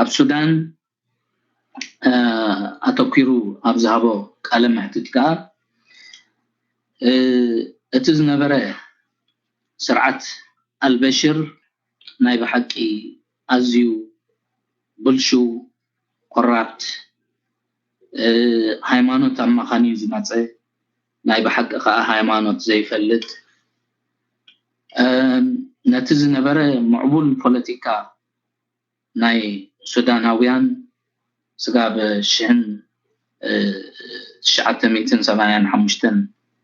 ኣብ ሱዳን ኣተኪሩ ኣብ ዝሃቦ ቃለ መሕትት ከዓ እቲ ዝነበረ ስርዓት ኣልበሽር ናይ ብሓቂ ኣዝዩ ብልሹው፣ ኮራፕት፣ ሃይማኖት ኣማኻንዩ ዝመፀ፣ ናይ ብሓቂ ከዓ ሃይማኖት ዘይፈልጥ፣ ነቲ ዝነበረ ምዕቡል ፖለቲካ ናይ ሱዳናውያን ስጋብ ሽሕን ትሽዓተ ሚእትን ሰማንያን ሓሙሽተን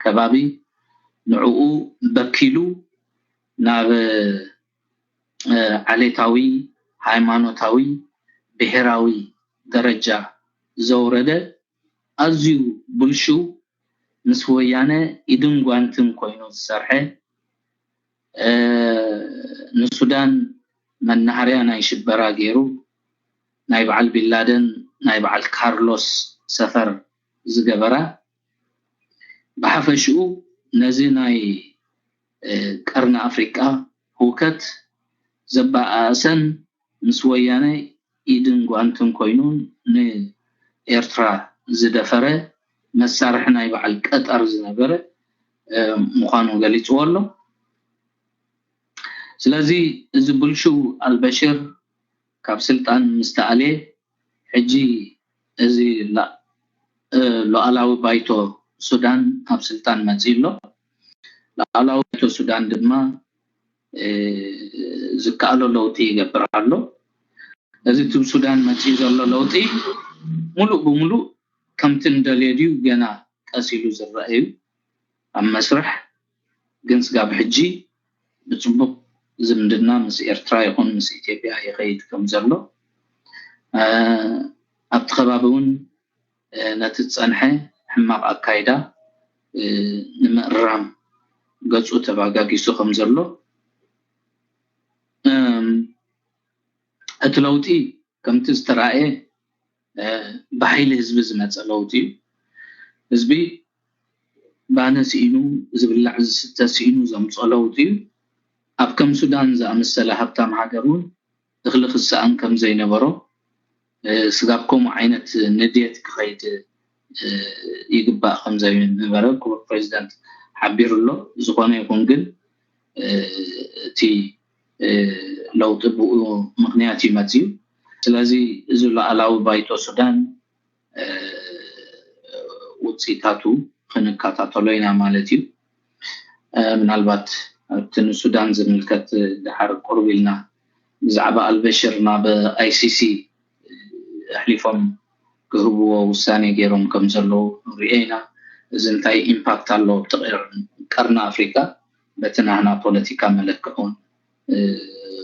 ከባቢ ንዕኡ በኪሉ ናብ ዓሌታዊ፣ ሃይማኖታዊ፣ ብሄራዊ ደረጃ ዘውረደ ኣዝዩ ብልሹው፣ ምስ ወያነ ኢድን ጓንትን ኮይኑ ዝሰርሐ፣ ንሱዳን መናሃርያ ናይ ሽበራ ገይሩ ናይ በዓል ቢንላደን ናይ በዓል ካርሎስ ሰፈር ዝገበራ፣ ብሓፈሽኡ ነዚ ናይ ቀርኒ ኣፍሪቃ ህውከት ዘበኣእሰን ምስ ወያነ ኢድን ጓንትን ኮይኑ ንኤርትራ ዝደፈረ መሳርሒ ናይ በዓል ቀጠር ዝነበረ ምዃኑ ገሊፅዎ ኣሎ። ስለዚ እዚ ብልሹው ኣልበሽር ካብ ስልጣን ምስተኣልየ ሕጂ እዚ ሉዓላዊ ባይቶ ሱዳን ኣብ ስልጣን መፂኡ ኣሎ። ሉዓላዊ ባይቶ ሱዳን ድማ ዝከኣሎ ለውጢ ይገብር ኣሎ። እዚ እቲ ሱዳን መፂኡ ዘሎ ለውጢ ሙሉእ ብሙሉእ ከምቲ እንደልዮ ድዩ ገና ቀስ ኢሉ ዝረአ እዩ ኣብ መስርሕ። ግን ስጋብ ሕጂ ብፅቡቕ ዝምድና ምስ ኤርትራ ይኹን ምስ ኢትዮጵያ ይኸይድ ከም ዘሎ ኣብቲ ከባቢ እውን ነቲ ዝፀንሐ ሕማቕ ኣካይዳ ንምእራም ገፁ ተባጋጊሱ ከም ዘሎ እቲ ለውጢ ከምቲ ዝተራእየ ብሓይሊ ህዝቢ ዝመፀ ለውጢ እዩ። ህዝቢ ባነ ስኢኑ ዝብላዕ ዝስተ ስኢኑ ዘምፅኦ ለውጢ እዩ። ኣብ ከም ሱዳን ዝኣመሰለ ሃብታም ሃገር እውን እኽሊ ክሰኣን ከም ዘይነበሮ ስጋብ ከምኡ ዓይነት ንድየት ክኸይድ ይግባእ ከም ዘይነበረ ክቡር ፕሬዚደንት ሓቢሩ ኣሎ። ዝኾነ ይኹን ግን እቲ ለውጢ ብኡ ምኽንያት እዩ መፅዩ። ስለዚ እዚ ሉዓላዊ ባይቶ ሱዳን ውፅኢታቱ ክንከታተሎ ኢና ማለት እዩ። ምናልባት ኣብቲ ንሱዳን ዝምልከት ድሓር ቁርብ ኢልና ብዛዕባ ኣልበሽር ናብ ኣይሲሲ ኣሕሊፎም ክህብዎ ውሳኔ ገይሮም ከም ዘለዉ ንሪኦ ኢና። እዚ እንታይ ኢምፓክት ኣለዎ ኣብቲ ቀርኒ ኣፍሪካ በቲ ናህና ፖለቲካ መለክዕ እውን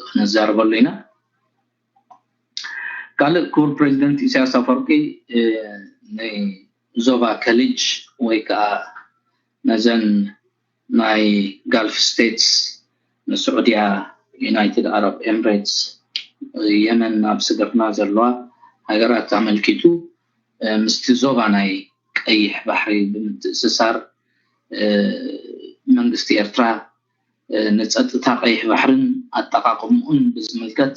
ክንዛረበሉ ኢና። ካልእ ክቡር ፕሬዚደንት ኢሳያስ ኣፈወርቂ ንዞባ ከሊጅ ወይ ከዓ ነዘን ናይ ጋልፍ ስቴትስ ንስዑድያ፣ ዩናይትድ ዓረብ ኤምሬትስ፣ የመን ኣብ ስግርና ዘለዋ ሃገራት ኣመልኪቱ ምስቲ ዞባ ናይ ቀይሕ ባሕሪ ብምትእስሳር መንግስቲ ኤርትራ ንፀጥታ ቀይሕ ባሕርን ኣጠቃቅምኡን ብዝምልከት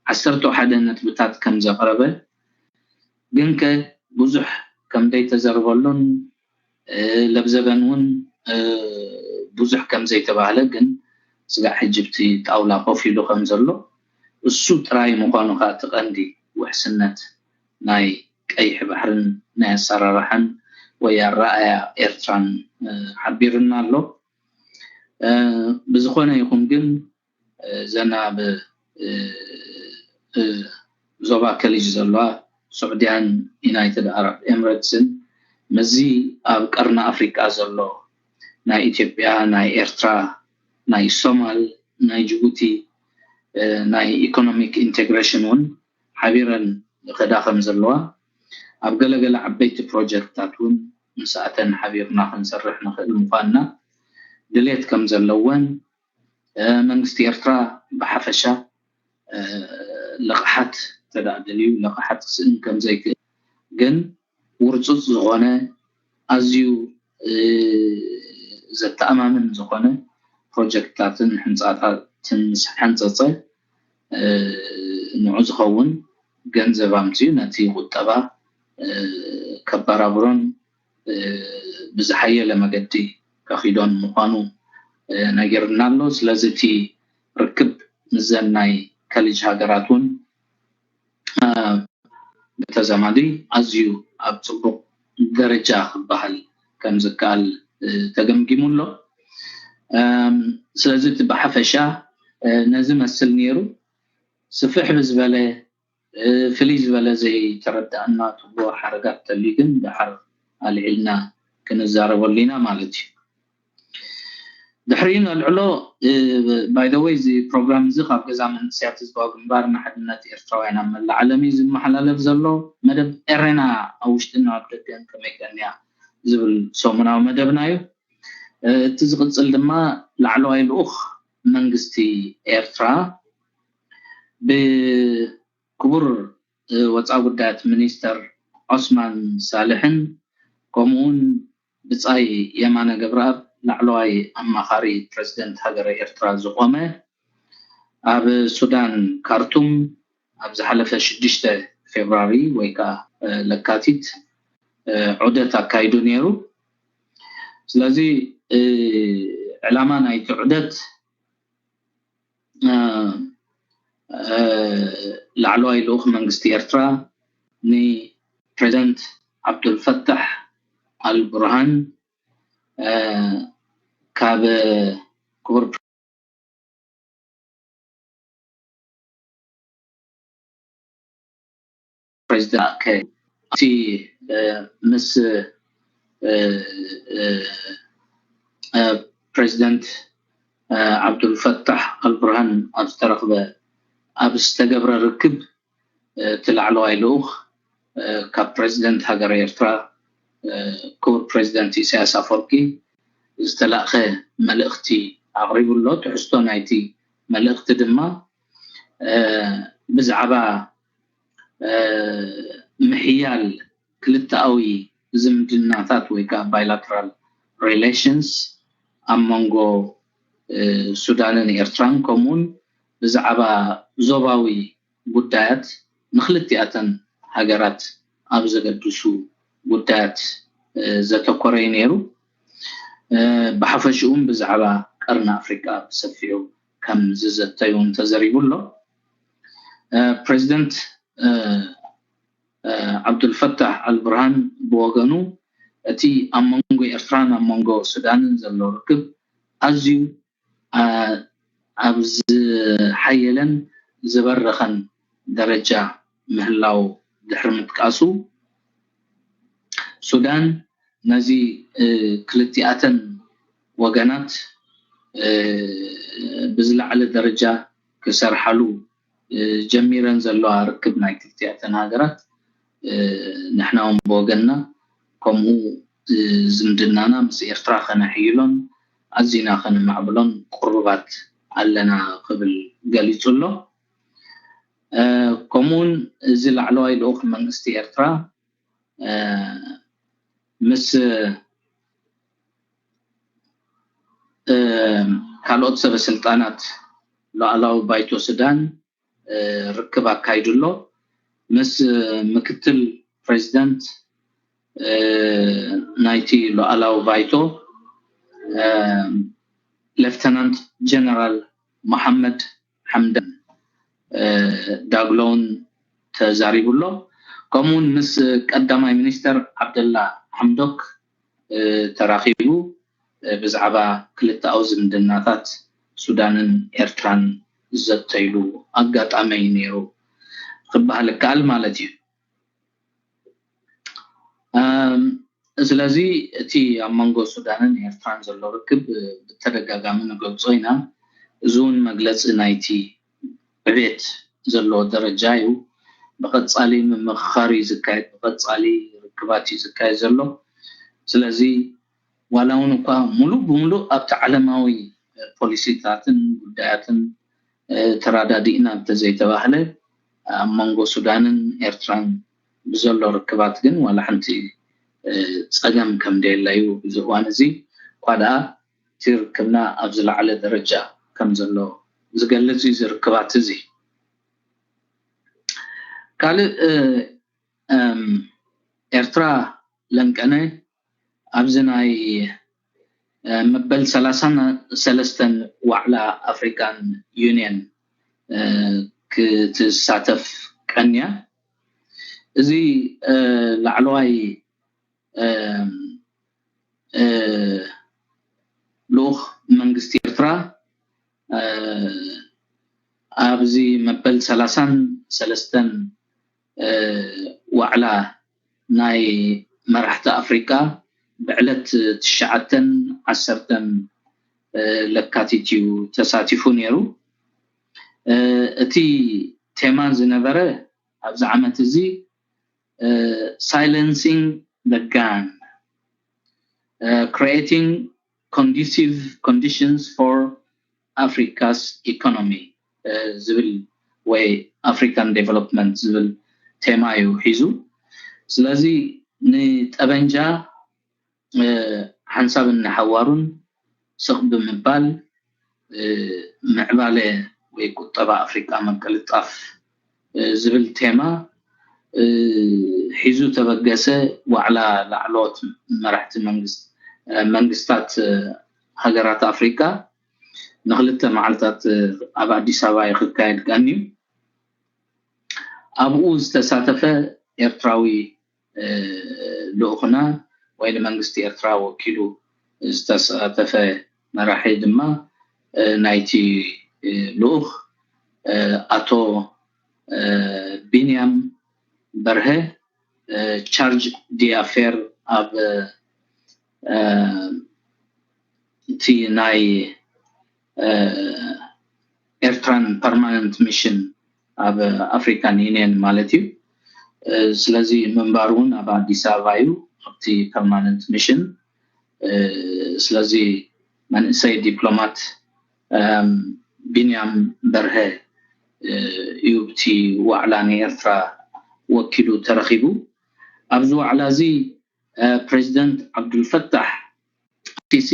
ዓሰርተ ሓደ ነጥብታት ከም ዘቕረበ ግን ከ ብዙሕ ከም ዘይተዘርበሉን ለብዘበን እውን ብዙሕ ከም ዘይተባህለ ግን ስጋዕ ሕጂ ብቲ ጣውላ ኮፍ ኢሉ ከም ዘሎ እሱ ጥራይ ምዃኑ ከዓ እቲ ቀንዲ ውሕስነት ናይ ቀይሕ ባሕርን ናይ ኣሰራርሓን ወይ ኣረኣያ ኤርትራን ሓቢርና ኣሎ። ብዝኾነ ይኹን ግን ዘና ብ ዞባ ከሊጅ ዘለዋ ስዑድያን ዩናይትድ ዓረብ ኤምሬትስን ምስዚ ኣብ ቀርኒ ኣፍሪቃ ዘሎ ናይ ኢትዮጵያ፣ ናይ ኤርትራ፣ ናይ ሶማል፣ ናይ ጅቡቲ ናይ ኢኮኖሚክ ኢንቴግሬሽን እውን ሓቢረን ይኸዳ ከም ዘለዋ ኣብ ገለገለ ዓበይቲ ፕሮጀክትታት እውን ምስኣተን ሓቢርና ክንሰርሕ ንኽእል ምዃንና ድሌት ከም ዘለወን መንግስቲ ኤርትራ ብሓፈሻ ልቕሓት ተደኣ ደልዩ ልቕሓት ክስእን ከም ዘይክእል ግን ውርፁፅ ዝኾነ ኣዝዩ ዘተኣማምን ዝኾነ ፕሮጀክትታትን ሕንፃታትን ምስ ሓንፀፀ ንዑ ዝኸውን ገንዘብ ኣምፅኡ ነቲ ቁጠባ ከባራብሮን ብዝሓየለ መገዲ ከኺዶን ምዃኑ ነጊርና ኣሎ። ስለዚ እቲ ርክብ ምስዘን ናይ ከሊጅ ሃገራት እውን ብተዛማዲ ኣዝዩ ኣብ ፅቡቕ ደረጃ ክበሃል ከም ዝከኣል ተገምጊሙ ኣሎ። ስለዚ እቲ ብሓፈሻ ነዚ መስል ነይሩ። ስፍሕ ብዝበለ ፍልይ ዝበለ ዘይተረዳእና ትብሎ ሓረጋት ተልዩ ግን ደሓር ኣልዒልና ክንዛረበሉ ኢና ማለት እዩ። ድሕሪኡ ነልዕሎ። ባይ ዘ ወይ እዚ ፕሮግራም እዚ ካብ ገዛ መንእሰያት ህዝባዊ ግንባር ንሓድነት ኤርትራውያን ኣብ መላእ ዓለም እዩ ዝመሓላለፍ ዘሎ። መደብ ኤሬና ኣብ ውሽጥን ኣብ ደገን ከመይ ቀንያ ዝብል ሰሙናዊ መደብና እዩ። እቲ ዝቕጽል ድማ ላዕለዋይ ልኡኽ መንግስቲ ኤርትራ ብክቡር ወፃኢ ጉዳያት ሚኒስተር ዖስማን ሳልሕን ከምኡውን ብጻይ የማነ ገብረኣብ ላዕለዋይ ኣማኻሪ ፕረዚደንት ሃገረ ኤርትራ ዝኾነ ኣብ ሱዳን ካርቱም ኣብ ዝሓለፈ ሽዱሽተ ፌብራሪ ወይ ከዓ ለካቲት ዑደት ኣካይዱ ነይሩ። ስለዚ ዕላማ ናይቲ ዑደት ላዕለዋይ ልኡኽ መንግስቲ ኤርትራ ንፕሬዚደንት ዓብዱልፈታሕ ኣልቡርሃን ካብ ክቡር ፕሬዚደንት እቲ ምስ ፕሬዚደንት ዓብዱልፈታሕ ኣልቡርሃን ኣብ ዝተረኽበ ኣብ ዝተገብረ ርክብ እቲ ላዕለዋይ ልኡኽ ካብ ፕሬዚደንት ሃገረ ኤርትራ ክቡር ፕሬዚደንት ኢሳያስ ኣፈወርቂ ዝተላእኸ መልእኽቲ ኣቕሪቡ ኣሎ። ትሕዝቶ ናይቲ መልእኽቲ ድማ ብዛዕባ ምሕያል ክልተኣዊ ዝምድናታት ወይ ከዓ ባይላተራል ሪሌሽንስ ኣብ መንጎ ሱዳንን ኤርትራን ከምኡውን ብዛዕባ ዞባዊ ጉዳያት ንክልቲኣተን ሃገራት ኣብ ዘገድሱ ጉዳያት ዘተኮረ እዩ ነይሩ። ብሓፈሽኡን ብዛዕባ ቀርኒ ኣፍሪቃ ብሰፊሑ ከም ዝዘተዩ እውን ተዘሪቡ ኣሎ። ፕሬዚደንት ዓብዱልፈታሕ ኣልቡርሃን ብወገኑ እቲ ኣብ መንጎ ኤርትራን ኣብ መንጎ ሱዳንን ዘሎ ርክብ ኣዝዩ ኣብ ዝሓየለን ዝበረኸን ደረጃ ምህላው ድሕሪ ምጥቃሱ፣ ሱዳን ነዚ ክልቲኣተን ወገናት ብዝለዓለ ደረጃ ክሰርሓሉ ጀሚረን ዘለዋ ርክብ ናይ ክልቲኣተን ሃገራት ንሕና እውን ብወገንና ከምኡ ዝምድናና ምስ ኤርትራ ከነሕይሎን ኣዚና ከነማዕብሎን ቅሩባት ኣለና ክብል ገሊጹ ኣሎ። ከምኡውን እዚ ላዕለዋይ ልኡኽ መንግስቲ ኤርትራ ምስ ካልኦት ሰበ ስልጣናት ሉዓላዊ ባይቶ ሱዳን ርክብ ኣካይዱ ኣሎ። ምስ ምክትል ፕሬዚደንት ናይቲ ሉዓላዊ ባይቶ ሌፍተናንት ጀነራል መሓመድ ሓምዳን ዳግሎን ተዛሪቡ ኣሎ። ከምኡውን ምስ ቀዳማይ ሚኒስተር ዓብደላ ሓምዶክ ተራኺቡ ብዛዕባ ክልተኣዊ ዝምድናታት ሱዳንን ኤርትራን ዝዘተይሉ ኣጋጣሚ እዩ ነይሩ ክበሃል ይከኣል ማለት እዩ። ስለዚ እቲ ኣብ መንጎ ሱዳንን ኤርትራን ዘሎ ርክብ ብተደጋጋሚ ንገልጾ ኢና። እዚ እውን መግለፂ ናይቲ ዕቤት ዘለዎ ደረጃ እዩ። ብቐፃሊ ምምኽኻር እዩ ዝካየድ፣ ብቐፃሊ ርክባት እዩ ዝካየድ ዘሎ። ስለዚ ዋላ እውን እኳ ሙሉእ ብሙሉእ ኣብቲ ዓለማዊ ፖሊሲታትን ጉዳያትን ተራዳዲእና እንተዘይተባህለ ኣብ መንጎ ሱዳንን ኤርትራን ብዘሎ ርክባት ግን ዋላ ሓንቲ ፀገም ከም ደየለ እዩ። እዚ እዋን እዚ እኳ ደኣ እቲ ርክብና ኣብ ዝለዓለ ደረጃ ከም ዘሎ ዝገልጽ እዩ። እዚ ርክባት እዚ ካልእ ኤርትራ ለንቀነ ኣብዚ ናይ መበል ሰላሳን ሰለስተን ዋዕላ ኣፍሪካን ዩኒየን ክትሳተፍ ቀንያ። እዚ ላዕለዋይ ልኡኽ መንግስቲ ኤርትራ ኣብዚ መበል ሰላሳን ሰለስተን ዋዕላ ናይ መራሕቲ ኣፍሪካ ብዕለት ትሽዓተን ዓሰርተን ለካቲት እዩ ተሳቲፉ ነይሩ። እቲ ቴማ ዝነበረ ኣብዚ ዓመት እዚ silencing the gun, creating conducive conditions for Africa's economy ዝብል ወይ ኣፍሪካን ዴቨሎፕመንት ዝብል ቴማ እዩ ሒዙ። ስለዚ ንጠበንጃ ሓንሳብን ንሓዋሩን ስቕ ብምባል ምዕባለ ወይ ቁጠባ ኣፍሪካ ምቅልጣፍ ዝብል ቴማ ሒዙ ተበገሰ ዋዕላ ላዕለዎት መራሕቲ መንግስታት ሃገራት ኣፍሪካ ንክልተ መዓልታት ኣብ ኣዲስ ኣበባ እዩ ክካየድ ቀንዩ። ኣብኡ ዝተሳተፈ ኤርትራዊ ልኡኽና ወይ ንመንግስቲ ኤርትራ ወኪሉ ዝተሳተፈ መራሒ ድማ ናይቲ ልኡኽ ኣቶ ቢንያም በርሀ ቻርጅ ዲኣፌር ኣብ እቲ ናይ ኤርትራን ፐርማነንት ሚሽን ኣብ ኣፍሪካን ዩኒየን ማለት እዩ። ስለዚ ምንባር እውን ኣብ ኣዲስ ኣበባ እዩ ኣብቲ ፐርማነንት ሚሽን። ስለዚ መንእሰይ ዲፕሎማት ቢንያም በርሀ እዩ ብቲ ዋዕላ ንኤርትራ ወኪሉ ተረኺቡ። ኣብዚ ዋዕላ እዚ ፕሬዚደንት ዓብዱልፈታሕ ሲሲ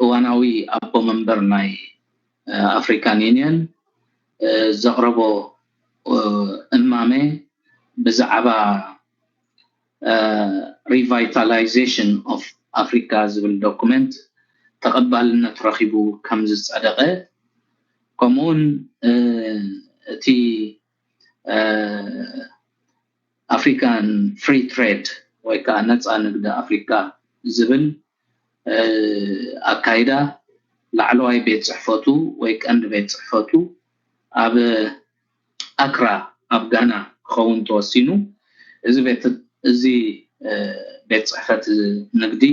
እዋናዊ ኣቦ መንበር ናይ ኣፍሪካን ዩኒየን ዘቕረቦ እማመ ብዛዕባ revitalization of Africa ዝብል ዶኩመንት ተቐባልነት ረኺቡ ከም ዝፀደቐ ከምኡውን እቲ ኣፍሪካን ፍሪ ትሬድ ወይ ከዓ ነፃ ንግዲ ኣፍሪካ ዝብል ኣካይዳ ላዕለዋይ ቤት ፅሕፈቱ ወይ ቀንዲ ቤት ፅሕፈቱ ኣብ ኣክራ ኣብ ጋና ክኸውን ተወሲኑ። እዚ ቤት እዚ ቤት ፅሕፈት ንግዲ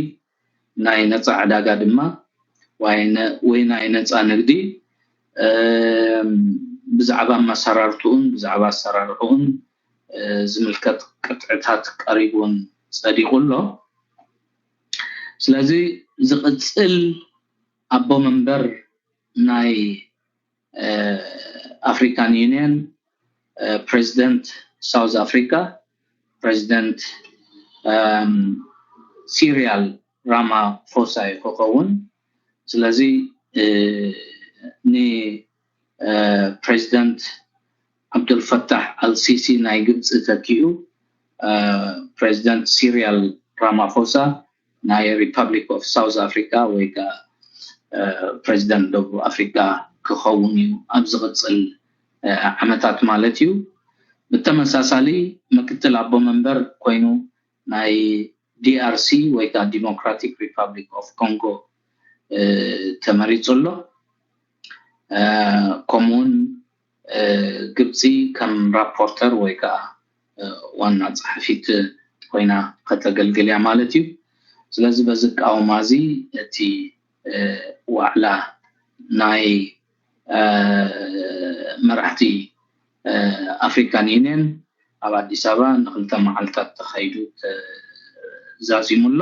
ናይ ነፃ ዕዳጋ ድማ ወይ ናይ ነፃ ንግዲ ብዛዕባ መሰራርትኡን ብዛዕባ ኣሰራርሕኡን ዝምልከት ቅጥዕታት ቀሪቡን ፀዲቑ ኣሎ። ስለዚ ዝቕፅል ኣቦ መንበር ናይ ኣፍሪካን ዩኒየን ፕሬዚደንት ሳውዝ ኣፍሪካ ፕሬዚደንት ሲሪያል ራማፎሳ እዩ ክኸውን። ስለዚ ንፕሬዚደንት ዓብዱልፈታሕ ኣልሲሲ ናይ ግብፂ ተኪኡ ፕሬዚደንት ሲሪያል ራማፎሳ ናይ ሪፓብሊክ ኦፍ ሳውዝ ኣፍሪካ ወይ ከዓ ፕሬዚደንት ደቡብ ኣፍሪካ ክኸውን እዩ ኣብ ዝቕፅል ዓመታት ማለት እዩ። ብተመሳሳሊ ምክትል ኣቦ መንበር ኮይኑ ናይ ዲኣርሲ ወይ ከዓ ዲሞክራቲክ ሪፓብሊክ ኦፍ ኮንጎ ተመሪፁ ኣሎ። ከምኡውን ግብፂ ከም ራፖርተር ወይ ከዓ ዋና ፀሓፊት ኮይና ከተገልግል እያ ማለት እዩ። ስለዚ በዚ ኣቃውማ እዚ እቲ ዋዕላ ናይ መራሕቲ ኣፍሪካን ዩኒየን ኣብ ኣዲስ ኣበባ ንክልተ መዓልታት ተኻይዱ ተዛዚሙ ኣሎ።